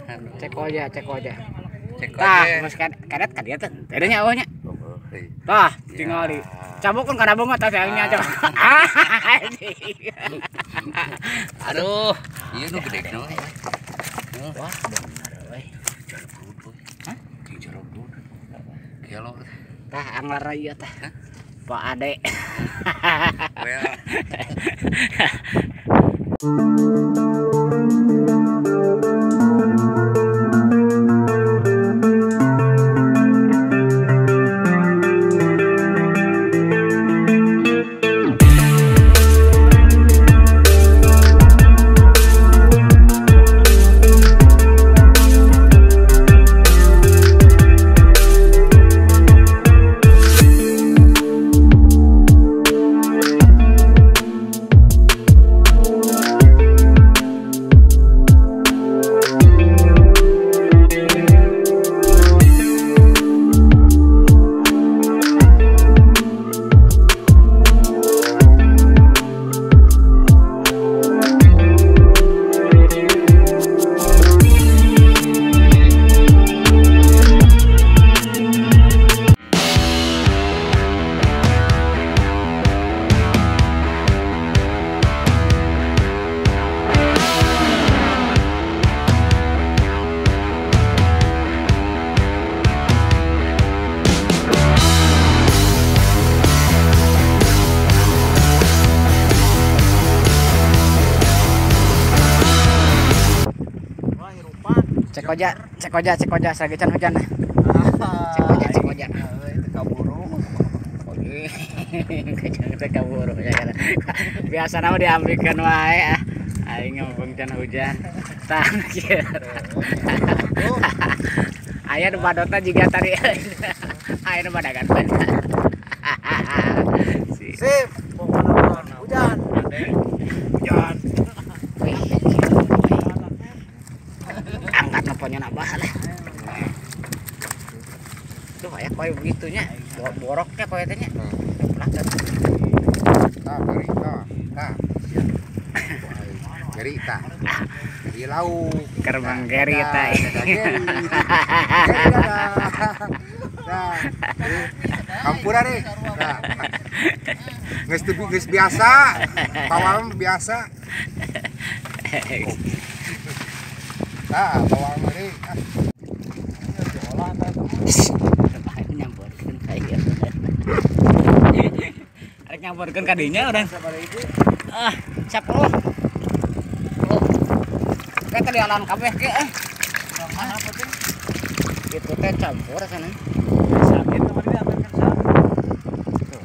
Cek aja, cek aja. Tah, geus karet ka dieu teh. Teu nya eueuh nya. Tah, tinggal di cabokkeun kana beungeut tah nya coba. Aduh, ieu nu gede nu. Wah, bener euy. Hah? Gelo. Tah anglar ieu tah. Pak Ade. Well. Cek aja, cek aja, cek aja, lagi can hujan. Cek aja, cek aja. Itu kaburu. Kejang kaburu ya. Biasa nama diambilkan wae ah. Aing ngomong can hujan. Tah kieu. Aya nu badotna jiga tadi. Aya nu badagan. Sip, pokokna hujan. Hujan. Angkat nelponnya nabah lah. Tuh kayak koi begitunya, boroknya koi teh nya. Tah, cerita. Tah. Cerita. Di lauk. Kerbang Geri tah. Nah, kampura deh. Nah. Geus biasa, bawang biasa. Nah, bawang ini nyamborkeun ka ieu. Arek nyamborkeun ka dinya urang. Ah, 10. Kayak tadi alan kabeh ke eh. Mana apa teh? Itu teh campur sana. Sakit kemarin diantarkan sa. Tuh,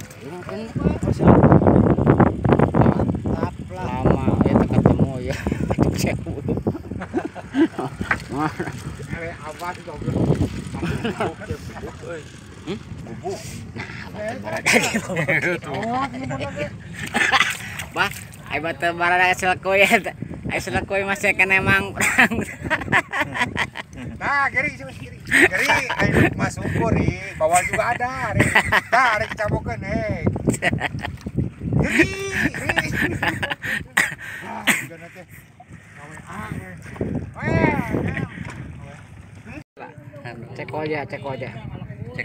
mantap lah. Lama ya ketemu ya. Sewu. Awas goblok. Bubuk. Nah, barada gitu. Bah, ai batu barada selekoy eta. Ai selekoy masih kena emang perang. Nah, kiri kiri. Kiri ai masuk ri, bawah juga ada ri. Tah rek cabokeun hei. Kiri, kiri. Ah, gana teh. Cek aja, cek aja.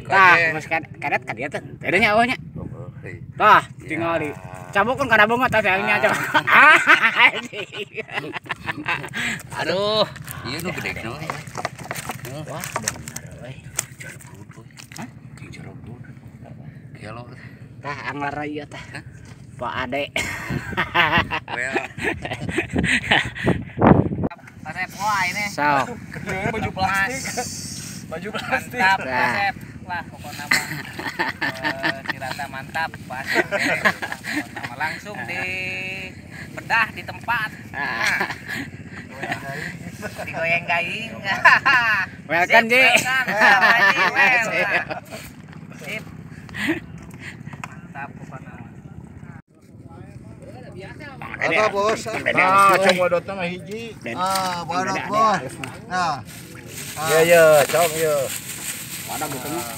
Tah, geus karet ka dieu teh. Teu nya eueuh nya. Tah, tinggal di cabokkeun kana beungeut tah nya coba. Aduh, ieu nu gede nu. Wah, bener euy. Hah? Gelo. Tah anglar ieu tah. Pak Ade. Well. Resep wah ini. Sok. Baju plastik. Baju plastik. Mantap resep lah pokoknya mah. Cirata mantap pas. Nama langsung di bedah di tempat. Nah. Digoyeng gaing. Welcome Ji. Sip. Mantap pokoknya. Apa bos? Ah, cuma wadotna mah hiji. Ah, wadot bos. Nah. Ya ya, cong ya. Wadah gitu mah,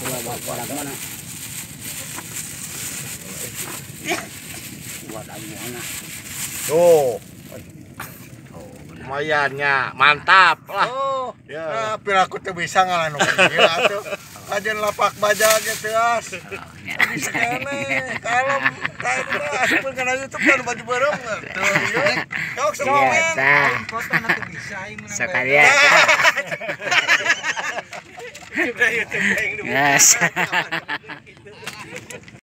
wadah mana? Wadah mana? Tuh. Lumayannya, mantap lah. Ya. Ah, piraku teu bisa ngalanu kieu atuh. Kajeun lapak baja ge teuas. Bisa keneh. Kalem tah itu asupkeun kana YouTube kan baju beureum tuh ieu. Sok sok Iya, komen. tah. Kota nanti bisa aing menang. Sekalian. Yes.